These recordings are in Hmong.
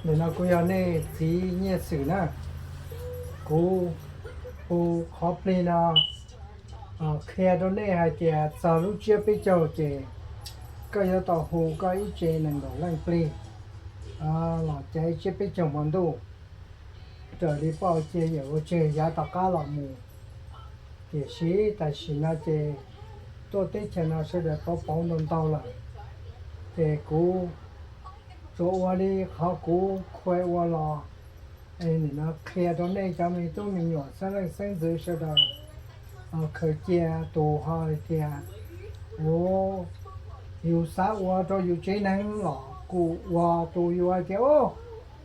Ntawm no kuv yog nej txiv Nyiaj Xwm na. Kuv hu qhov plig no qhia rau nej hais tias txog lub tsiab peb caug ces koj yuav tau hu koj ib tse nees nkaum leej plig los caiv tsiab peb caug hmo ntuj raws li poj cia yawm ua tseg yav tom qab los mus. Tiam sis tam sim no ces tuaj teb chaws no sawv daws pauv pauv ntau ntau lawm, ces kuv tsuas ua li qhov kuv qhia ua los. Nim no qhia rau nej cov me tub me nyuam xeeb leej xeeb ntxwv sawv daws khaws cia tus ho hais tias u, yus xav ua rau yus tsev neeg los kuj ua, tus yus hais tias u,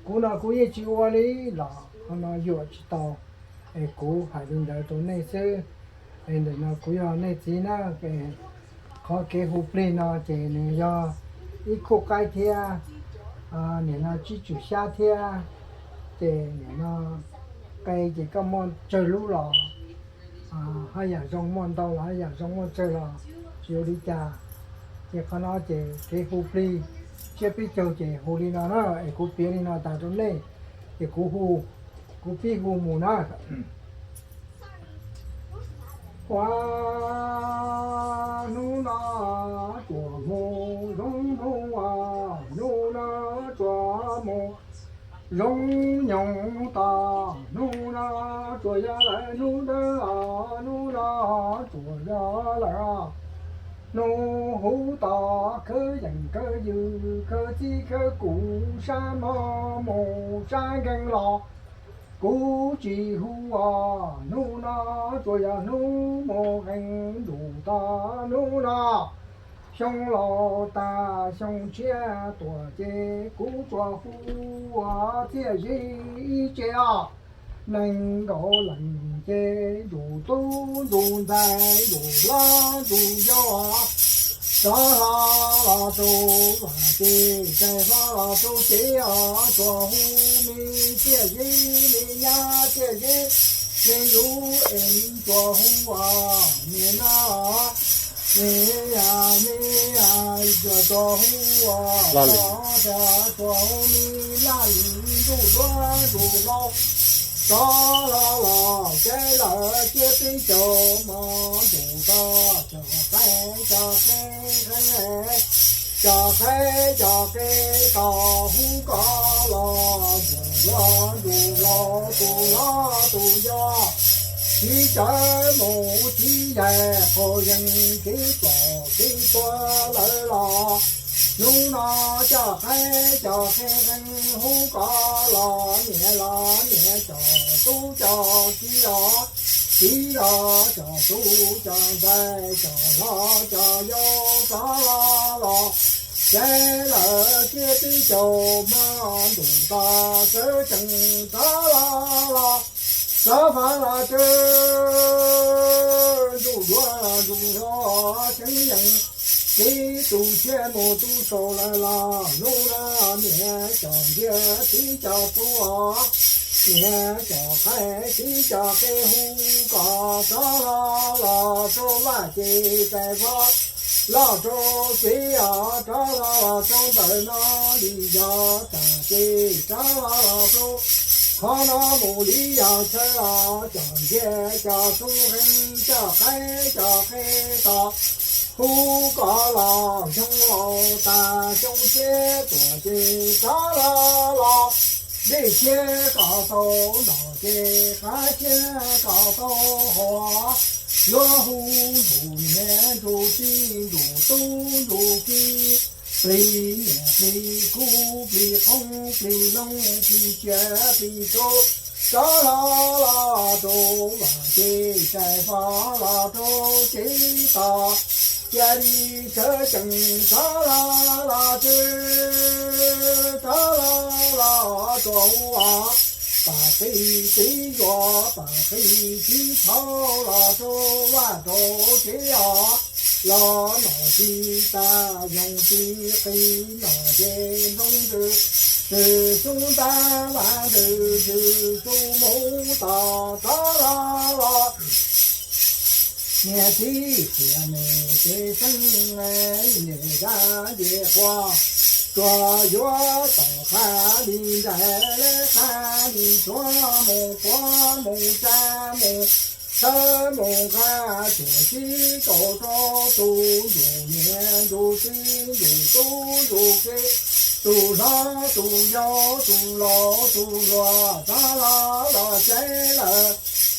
kuv no kuv yeej tsis ua li los qhov no yuam tsis tau. Es kuv hais li ntawd rau nej xwb. Es ntawm no kuv yog nej txiv na, qhov kev hu plig no ces nws yog ib khub qaib thiab, nim no tsib tswm xyab thiab. Ces nim no qe ces koj muaj tsawg lub los haj yam zoo, muaj ntau los haj yam zoo, muaj tsawg los tsis ua li cas. Ces qhov no ces kev hu plig tsiab peb caug ces hu li no na, es kuv piav li no tas rau nej, ces kuv hu, kuv pib hu mus na. Ua, hnub no tsuas hmo zoo, hnub no tsuas hmo zoo nyoos tas, hnub no tsuas yog lawm hnub dawb, hnub no tsuas yog lawm hnub huv tos, khawb yeem khawb ywg, khawb txib khawb kuv, sab mog mus sab nkeeg los kuv tsis hu os. Hnub no tsuas yog hnub mus qee ntuj tag, hnub no xyoo laus tas xyoo tshiab tuaj ces kuv tsuas hu ua Txiaj Zib ib tse os. Nees nkaum leej ces ntuj tub ntuj ntxhais ntuj hlob ntuj yau, rov hlo los rau vaj tsev, rov hlo los rau tsev os, tsuas hu me Txiaj Zib, me nyab Txiaj Zib, me yub es tsuas hu ua me no, me, me, tsuas hu ua, tsuas hu me Laj Lis, ntuj duab ntuj hlau, rov hlo los ces lawm tsiab peb caug hmo ntuj tag, cov qaib cov qe, cov qaib cov qe tau hu kom los, ntuj duab ntuj hlau, tus hlob tus yau, txiv tsawv mus txiv yaig, qaum yees txiv pom txiv tuag lawm los, hnub no cov qaib cov qe hu kom los, niam los niam cov tub cov kiv los, kiv los cov tub cov ntxhais, cov hlob cov yau, rov hlo los ces lawm tsiab peb caug hmo ntuj tag, sawv tsees rov hlo los, rov hlo los rau ntuj duab ntuj hlau, tseem yeej txiv tu siab mus tu sau lawm los, hnub no niam cov ntxhais txiv cov tub, niam cov qaib txiv cov qe hu kom rov hlo los rau vaj tsev tais vog, los rau tsev os, rov hlo los rau ntawm no li yog tag ces rov hlo los rau qhov no mus li yog chaw os, cov ntxhais cov tub heev, cov qaib cov qe tau hu kom los, xyoo laus tas xyoo tshiab tuaj ces rov hlo los, dej tshiab kom tau noj ces qav tshiab kom tau haus, yuav hu ntuj niam ntuj txiv ntuj tub ntuj kiv, plig niam plig kub plig qoob plig loo plig tsiaj plig txhu, rov hlo los rau vaj tsev tais vog, los rau tsev tos, cia li sawv tsees rov hlo los tsev, rov hlo los rau ua, pam qis txiv zuag pam qis txiv tshauv los rau vaj rau tsev os, los nom tsis tas yoog tsis qis, nom ces ntoo ntws, ntws xyoob ntab vaj ntws, ntws xyoob mus tos, rov hlo los niam txiv txiag me tsev xeeb, niam zab nce quas, tsuas yuav tom qab li nraim lawv qab li tsuav mus quav mus tsa mus tshawb mus nqa cuam tib kaus rau tus ntsuj niam ntsuj txiv ntsuj tub ntsuj ki tus hlob tus yau tus laus tus hluas rov los los tsev lawm.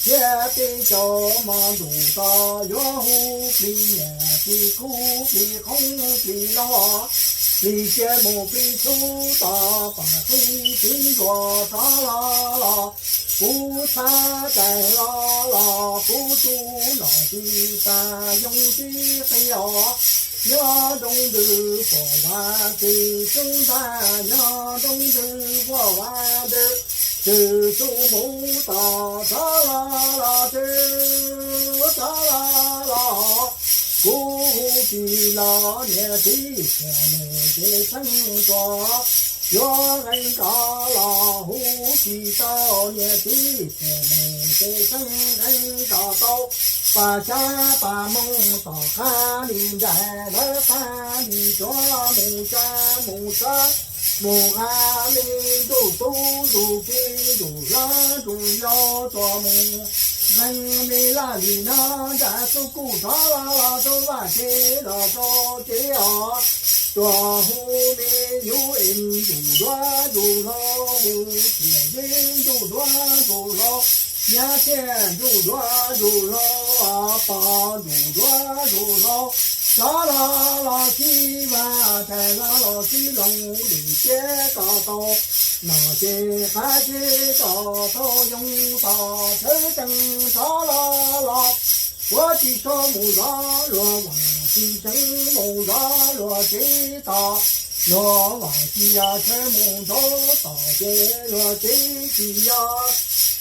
Thiab peb cov mos ntsuj tos yuav hu plig nyiaj plig kub plig qoob plig loo, plig cia mus plig tshub tos pam qib tib ntuas rov los los. Kuv txhab tais los los kuv tsuj nom tsis tas yoo tib qi os. Nyob nroo ntws puas vas tsis tub ntag, nyob nroo ntws puas vas ntws, tsis tub mus tos rov los los tsis rov los los. Kuv hu tsis los niam txiv xiam nws ces xeeb tuas yuav nqee nrov los hu tsis tau niam txiv xiam nws ces xeeb nqee nrov tau. Pas xyab pas moos tom qab li nraim lawv qab li tsuav mus tsa mus tshawb mus nqa me ntsuj tub ntsuj ki ntsuj hlob ntsuj yau tuaj mus nqee me laj li no nram xub kuj rov los los rau vaj tsev los rau tsev os. Tuaj hu me yus es ntsuj duav ntsuj hlau, hu tias yeb ntsuj duav ntsuj hlau, nyab thiaj ntsuj duav ntsuj hlau, pog ntsuj duav ntsuj hlau. Rov los los sib vaj rais los los sib loog li siab kom tau, nom ces qab tsev kom tau yoo tos tshawb tsees rov los los. Kuv tsis tshua mus zov luag vam tsis tseev mus zov luag tsev tos, luag vam tsis yog tshawb mus nraud tom ces luag tsev tsis yog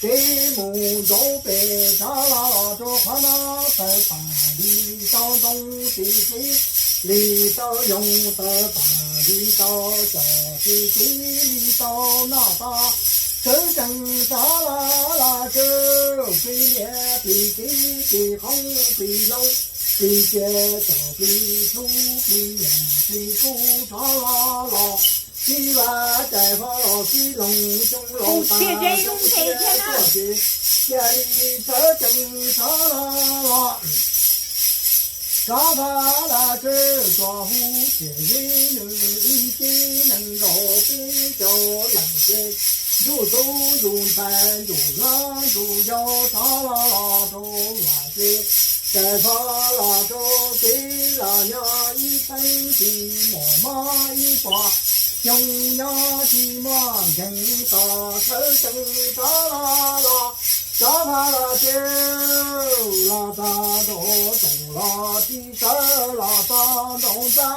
tsev mus nraud pem rov los los rau qhov no. Taw pam li tau ntoo tsis txiv li tau yoog, taw pam li tau cov tsis txiv li tau noj tau, tshawb tsees rov los los tsw plig niam plig txiv plig qoob plig loo, plig cia cov plig tshub plig nyiaj plig kub rov los los. Sib vaj rais faj los sib loog xyoo laus tas xyoo tshiab tuaj ces cia li tshawb tsees rov los los. Rov vaj los tsw tsuas hu tias yeb nws ib tib neeg nkaus peb caug leej ces ntsuj tub ntsuj ntxhais ntsuj hlob ntsuj yau rov los los rau vaj tsev, rais faj los rau tsev los nyob ib teev tsis muaj mob ib puas xyoo nyob tsis muaj nkeeg tos tshawb tsees rov los los. Rov vaj los tsw los txog nraum zoov los tsis sawv los txog nraum ntxa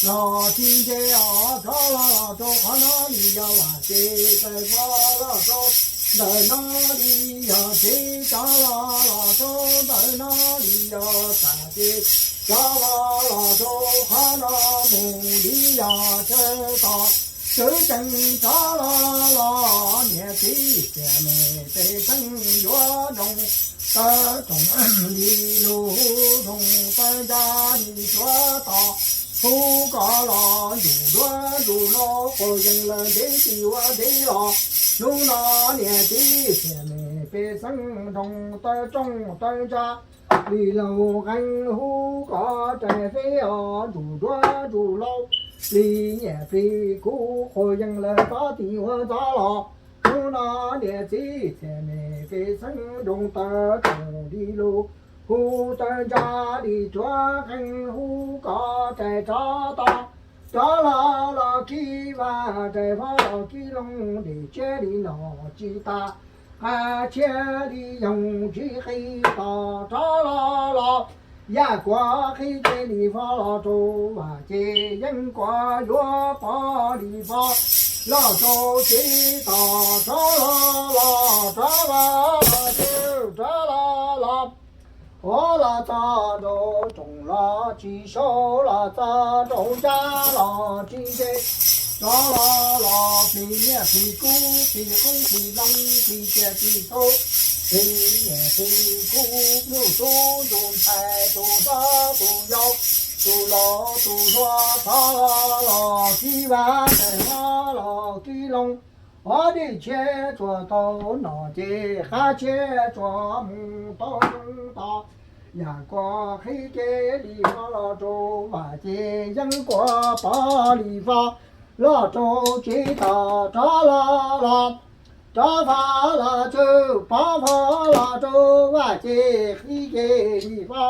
los tsis nce os, rov los los rau qhov no li yog vaj tsev, rais faj los rau ntawm no li yog tsev, rov los los rau ntawm no li yog vaj tsev, rov los los rau qhov no mus li yog chaw tos. Tshawb tsees rov los los niam txiv xiam me pej xeem yuav nroo taw roos li lus hu roos taw ntsa li tsuav tos, hu kom los ntsuj duav ntsuj hlau quas yees lawm ntev tsis ua ntev los. Hnub no niam txiv xiam me pej xeem nroo taw roos taw ntsa li lus nqee hu kom rais faj os, ntsuj duav ntsuj hlau plig nyiaj plig kub quas yees lawm txhob txwm ua ntxov los. Hnub no niam txiv xiam me pej xeem nroo taw roos li lus hu taw ntsa li tsuav nqee hu kom rais rov tos. Rov los los kib vaj rais faj los kib loog li tsiab li nom tsis tas, qab tshiab li yoog tsis qi tos rov los los. Yaj kuav qhib tsev li faj los rau vaj tsev, yeeb kuav yuav pov li faj los rau tsev tos rov los los, rov los los rau rov los los. Ua los txog nraum roos los tsis sau, los txog nraum ntsa los tsis nce, rov los los plig nyiaj plig kub plig qoob plig loo plig cia plig txhu, plig nyiaj plig kub ntsuj tub ntsuj ntxhais tus hlob tus yau, Tus laus tus hluas thov los los kib vaj, thov los kib loog, ob dej tshiab tsuas tau noj ces qab tshiab tsuas mus tau zoo tod. Yam kuas qhib kev li fo los rau vaj ces yeeb kuas pov li fo los rau tsev tod. Rov los los rov fo los tsw, pov fo los rau vaj ces qhib kev li fo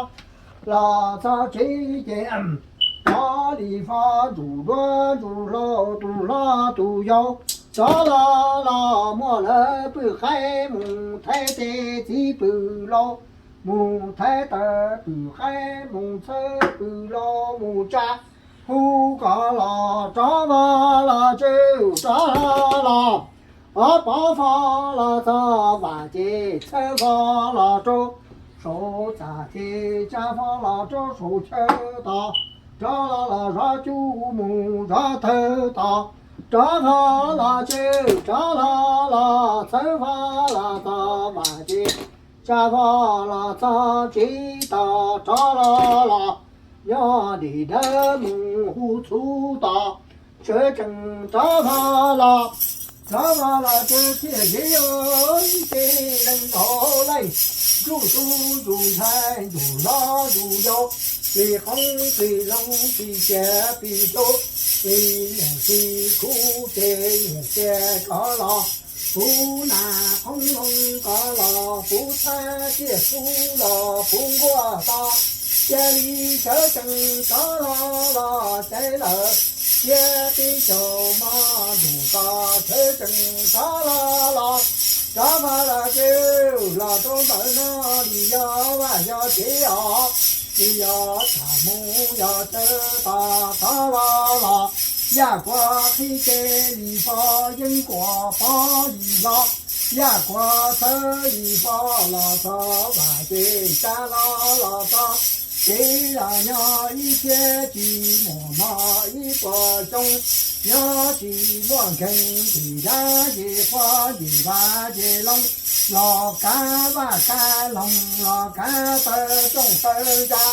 los txog tsev ces pov li fo. Ntsuj duab ntsuj hlauv tus hlob tus yau rov los los muab lawv pw qaib mus Thaib teb, txiv pw laus mus Thaib taw, pw qaib mus txhawb pw laus mus tsa, hu kom los rov fo los tsw, rov los los pov fo los txog vaj ces txhawb fo los rau saum txaj ces tsa fo los rau saum chaw tod. Rov los los zov cub mus zov thawv tod, rov fo los tsw, rov los los txhawb fo los txog vaj ces tsa fo los txog tsev tod. Rov los los nyob dim dawb mus hu txhuv tod, sawv tsees rov fo los, rov fo los tsw thiaj ze ib ce neeg nkaum leej, ntsuj tub ntsuj ntxhais ntsuj hlob ntsuj yau, plig qoob plig loo plig ciaj plig ntsug, plig niam plig kub ces niam cia kov los puv nas, qoob loo kov los puv txhab, ciaj kub los puv nkuaj tod. Cia li sawv tsees rov los los caiv lawm, cia peb caug mov ntuj tod, sawv tsees rov los los rov fo los tsw los rau ntawm no. Li yog vaj yog tsev os, li yog tham mus yog chaw tod, rov los los yaj kuas qhib kev li fo, yeeb kuas pov li fo, yaj kuas txhawb li fo los txog vaj ces tsa los los txog tsev los nyob ib txhiab tsis muaj hmo ib puas xyoo, nyob tsis muaj nkeeg ces dab ces qhua ces vaj ces loog, los kav vaj kav loog los kav taw rooj taw ntsa,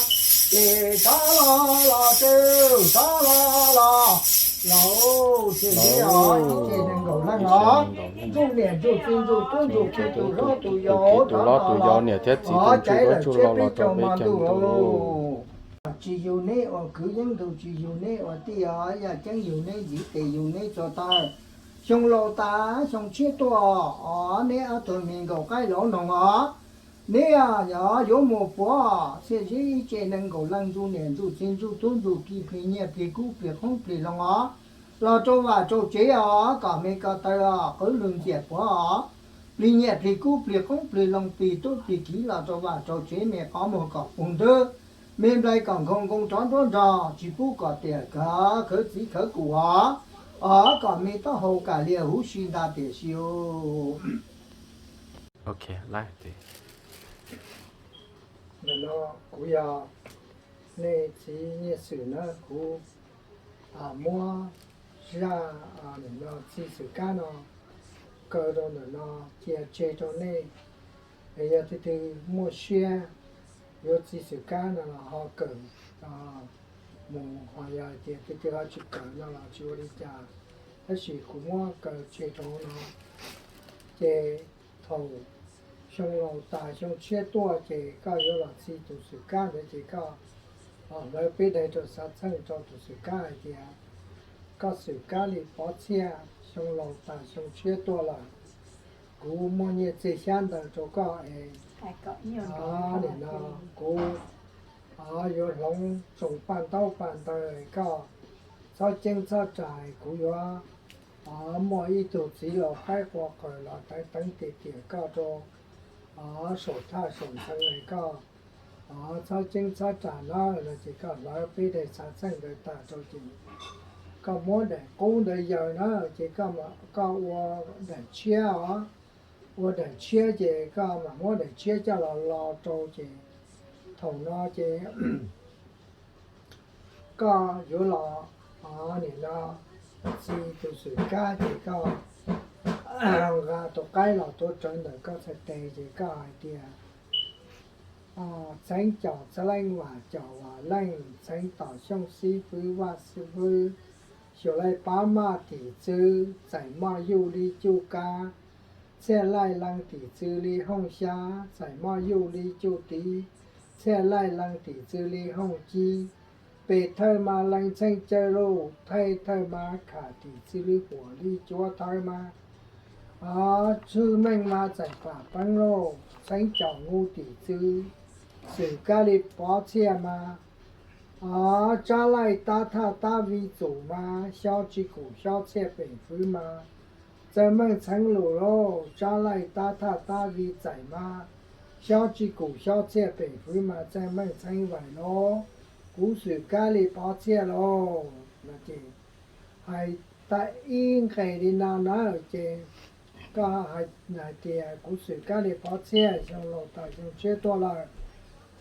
ces rov los los tsw, rov los los los ces li os, ib tse nees nkaum leej os, ntsuj niam ntsuj txiv ntsuj tub ntsuj ki tus hlob tus yau, tus hlob tus yau, niam thiab txiv tus ntsuj duab tsuj los los rau peb caug ntuj. Tsis yug neb ua kwv yeeb ntug, tsis yug neb ua tij os, yaj ceeb yug neb ntxiv tes yug neb txog taw. Xyoo laus tas xyoo tshiab tuaj os, neb ob tug me nkauj qaib laus noog os, neb yog yuav mus puav, txhiaj zib ib tse nees nkaum leej ntsuj niam ntsuj txiv ntsuj tub ntsuj ki plig nyiaj plig kub plig qoob plig loo os, los rau vaj rau tsev os, kom me ko taw os, qwv lug ntxias puav os, plig nyiaj plig kub plig qoob plig loo plig tub plig kiv los rau vaj rau tsev, me qhov muag kom puv ntwg, me nplai kom nkhoos nkoos rov nruab nrog, tsis pub kom tiam kawg khawv txiv khawv kum os, os kom me taub hau kam lias huv si ntag tiam sis. Ntawm no kuv yog nej txiv Nyiaj Xwm na, kuv muab zaj nim no txiv Xwm Kab no kaw rau ntawm no cia tseg rau nej. Es yog tus twg muaj siab yuav txiv Xwm Kab no los ho kawm mus, ho yog tias tus twg ho tsis kawm no los tsis ua li cas. Tab sis kuv muab kaw tseg rau no, ces thaum xyoo laus tas xyoo tshiab tuaj ces koj yuav los txi tus Xwm Kab ntawd ces koj hlawv peb daim rau xav txheej rau tus Xwm Kab hais tias, koj Xwm Kab li Pov Txhiaj, xyoo laus tas xyoo tshiab tuaj lawm, kuv muaj nyiaj txiag xyab ntawv rau koj es nim no kuv yuav hloov tsoos paj ntaub paj ntawv, koj txhob ceeb txhob tsam, kuv yuav muaj ib tug txiv laus qaib qua qawm los teev teev tiam tiam koj rau saum thaj saum ntxeev es koj txhob ceeb txhob tsam na no ces koj hlawv peb daim xav txheej ntawd tas rau ces koj muab daim qub ntawd yaws na ces koj ua daim tshiab os, ua daim tshiab ces koj mam muab daim tshiab coj los lo rau ces thaum no ces koj yuav los nim no txi tus Xwm Kab ces koj nqa tus qaib los tuav rawv ntawm koj txhais tes ces koj hais tias, Txheeb caum txhaj leej vam caum vam leej, txheeb tom xyooj xib fwb vaj xib fwb, xyuas laij pab maj tim txwb, txais moj yuj li cuj kab, txhiaj laij leej tim txwv li hooj xyab, txais moj yuj li cuj tiv, txhiaj laij leej tim txwv li hooj cib, pem thawj mas leej txheej cawv lauj, thaij thawj mas kham tim txwv li huam li cuab thawb mas. O, tshwj meej mas txais pam peeb lauj, txheeb caum ngu tim txwv, xwm kab li pov txhiaj mas. O, tsab laij tab thaj tab vi txum mas, xyob tsi kum xyob txhiaj pem fwv mas, txawj meej txheeb lus lauj, tsab laij tab thaj tab vi txais mas, xyob tsi kum xyob txhiaj pem fwv mas, txawj meej txheeb vais lauj, kuv xwm kab li pov txhiaj lauj. No ces hais tag ib nqes li no na ces koj hais tias kuv xwm kab li pov txhiaj, xyoo laus tas xyoo tshiab tuaj lawm.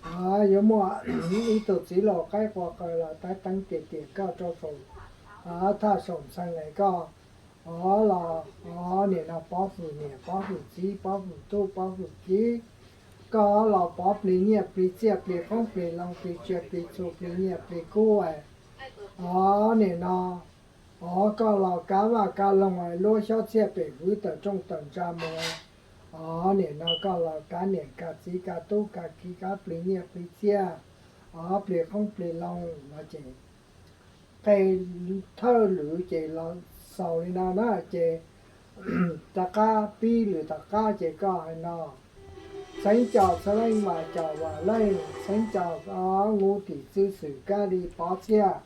O, yuav muaj ib tug txiv laus qaib qua qaws los tab teeb tias tias koj rau saum, o, thaj saum ntxhee es koj, o, los, o, nim no pov hwm niam pov hwm txiv pov hwm tub pov hwm kiv, koj los pov plig nyiaj plig txiaj plig qoob plig loo plig tsiaj plig txhu plig nyiaj plig kub, o, nim no, o, koj los kav vaj kav loog luab xyob txhiaj pem fwv tawm rooj tawm ntsa mus, o, nim no koj los kav niam kav txiv kav tub kav kiv kav plig nyiaj plig txiaj, o, plig qoob plig loo no ces qe thawj lwm ces los xaus li no na ces tom qab pib lwm tom qab ces koj hais no, txheeb caum txhaj leej vam caum vam leej, txheeb caum, o, ngu tim txwv xwm kab li pov txhiaj.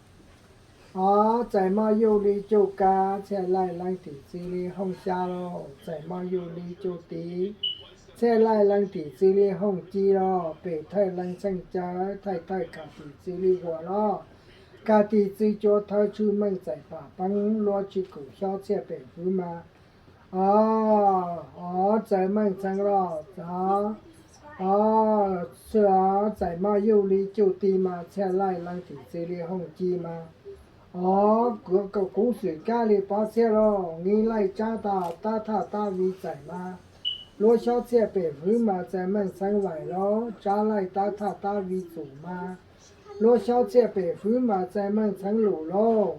O, txais moj yuj li cuj kab, txhiaj laij leej tim txwv li hooj xya lauj, txais moj yuj li cuj tiv, txhiaj laij leej tim txwv li hooj ci lauj, pem thawj leej txheej cawv, thaij thawj kham tim txwv li huam lauj, kham tim txwv cuab thawb tshwj meej txais pam peeb luab tsi kum xyob txhiaj pem fwv mas. O, o, txawj meej txheeb lauj, o, txais moj yuj li cuj tiv mas, txhiaj laij leej tim txwv li hooj ci mas. O, kuv xwm kab li pov txhiaj lauj, ngi laij tsab tab thaj tab vi txais mas, luab xyob txhiaj pem fwv mas, txawj meej txheeb vais lauj, tsab laij tab thaj tab vi txum mas, luab xyob txhiaj pem fwv mas, txawj meej txheeb lus lauj.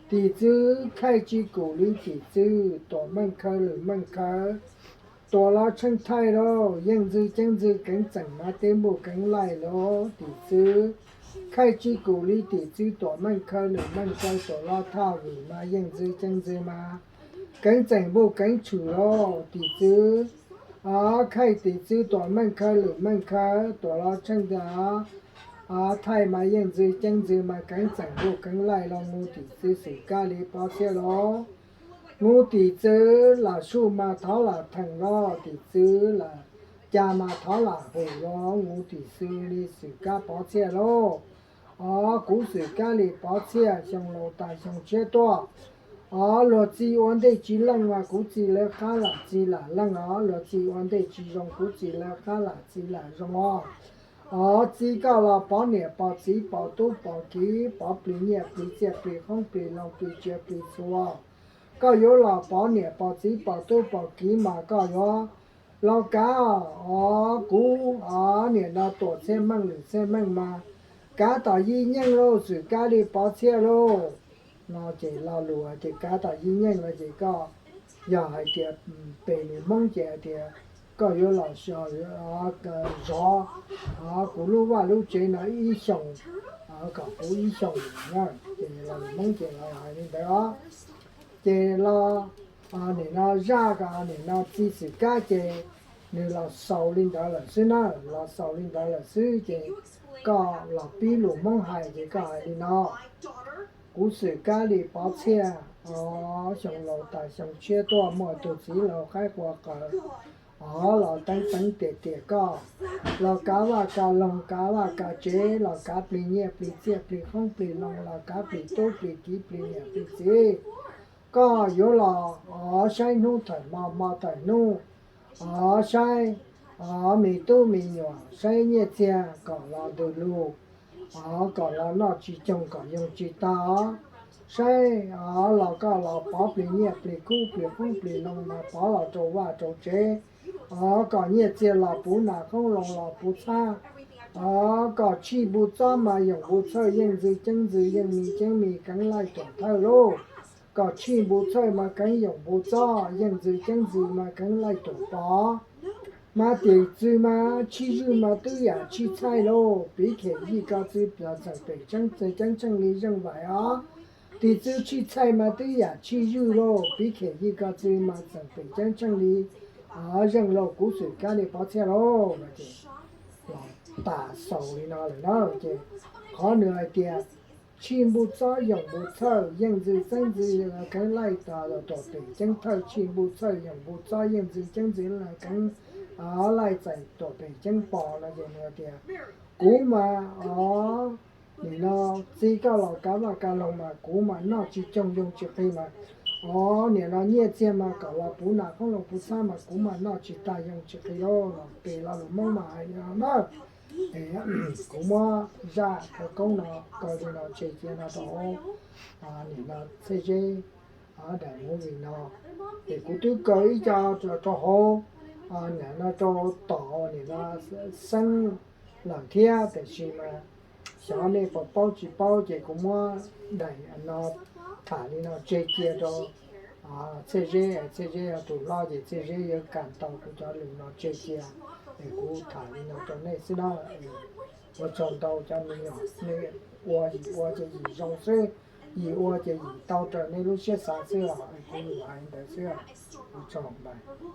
Tim txwv khaij tsi kum li tim txwv, tuam meej khaws lwm meej khaws, tuam los tsheej thaij lauj, yeej ntxwg ceeb ntxwg keev txeem mas, tej npuj keev laij lauj. Tim txwv khaij tsi kum li tim txwv, tuam meej khaws lwm meej khaws, tuam los thaj vwm mas, yeej ntxwg ceeb ntxwg mas, keev txeem npuj keev tshwm lauj. Tim txwv, o, khaij tim txwv, tuam meej khaws lwm meej khaws, tuam los tsheej thaij mas, yeej ntxwg ceeb ntxwg mas, keev txeem npuj keev laij lauj, ngu tim txwv xwm kab li pov txhiaj lauj. Ngu tim txwv lam suj mas thov lam theem lauj, tim txwv lam ca mas thov lam hum lauj, ngu tim txwv li xwm kab pov txhiaj lauj. O, kuv xwm kab li pov txhiaj, xyoo laus tas xyoo tshiab tuaj. O, luag txi ua ntej tsis leej mas, kuv txi lawv qab lam txi lam leej os, luag txi ua ntej tsis zoo, kuv txi lawv qab lam txi lam zoo os. O, txi koj los pov niam pov txiv pov tub pov kiv pov plig nyiaj plig txiaj plig qoob plig loo plig tsiaj plig txhu. Koj yuav los pov niam pov txiv pov tub pov kiv mas koj yuav los kav, o, kuv, o, niam no tuam txhiaj meej lwm txhiaj meej mas, kav tom yij nyeej lauj, xwm kab li pov txhiaj lauj. No ces lo lus hais tias kav tom yij nyeej no ces koj, yog hais tias pem lus Hmoob ces hais tias koj yuav los zov, o, kuv lub vaj lub tsev no ib xyoos, o, kom puv ib xyoos na, ces lo lus Hmoob ces los hais li ntawd os. Ces los, o, nim no zaj ko nim no txi xwm kab ces nws los xaus li ntawd lawm xwb na, los xaus li ntawd lawm xwb ces koj los pib lus Hmoob hais ces koj hais li no. Kuv xwm kab li pov txhiaj, o, xyoo laus tas xyoo tshiab tuaj muaj tug txiv laus qaib qua qaws, o, los teeb teeb tiam tiam koj, los kav vaj kav loog kav vaj kav tsev, los kav plig nyiaj plig txiaj plig qoob plig loo, los kav plig tub plig kiv plig niam plig txiv. Koj yuav los, o, saib hnub thawm hmo hmo thawm hnub, o, saib, o, me tub me nyuam, saib nyiaj txiag kom los ntws lug, o, kom los noj tsis coog kom yoo tsis tag os. Saib, o, los koj los pov plig nyiaj plig kub plig qoob plig loo mas pov los rau vaj rau tsev, o, kom nyiaj txiag los puv nas qoob loo los puv txhab, Kom tshij npus txob mas yoom npus txhawj, yeej ntxwv ceeb ntxwv yeej mis ceeb mis keev laij tuam thawj lauj. Kom tshij npus txhawj mas keev yoom npus txob, yeej ntxwv ceeb ntxwv mas keev laij tuam pov. Mas tim txwv mas tshij zwj mas twb yam tshij txhaij lauj, piv khem yij ko txwv pov txeem pem ceeb txheej li zeej vais os. Tim txwv tshij txhaij mas twb yam tshij zwj lauj, piv khem yij ko txwv mas txeem pem ceeb txheej li zeej lauj, kuv xwm kab li pov txhiaj lauj no ces los tas xaus li no lawm na ces qhov nws hais tias tshij npus txob yoom npus txhawj, yeej ntxwv ceeb ntxwv keev laij tuam pem ceeb thawj, tshij npus txhawj yoom npus txob yeej ntxwv ceeb ntxwv keev laij txais tuam pem ceeb pov no ces nws tias kuv mas os, nim no txij koj los kav vaj kav loog mas kuv mas noj tsis coob yoog tsis qis mas os, nim no nyiaj txiag mas kom los puv nas qoob loo puv txhab mas kuv mas noj tsis tag yoog tsis qis lauj no. Pem lo lus Hmoob mas hais li no na. Kuv muab zaj khawv koob no kaw li no tseg cia no rau hauv nim no txhej zeb daim movie no. Ces kuv twb kaw ib co rau hauv nim no rau tom nim no xeeb lawm thiab, tiam sis mas xyov nej puas paub tsis paub ces kuv muab daim no tham li no tseg cia rau txhej zeb, txhej zeb yog tus hlob ces txhej zeb yuav kam tau kuv cov lus no tseg cia. Es kuv tham li no rau nej xwb na. Ua tsaug ntau cov me nyuam, nej ua yim ua ces yim zoo xwb, yim ua ces yim tau raws nej lub siab xav xwb os. Kuv lus hais li ntawd xwb, ua tsaug ntau.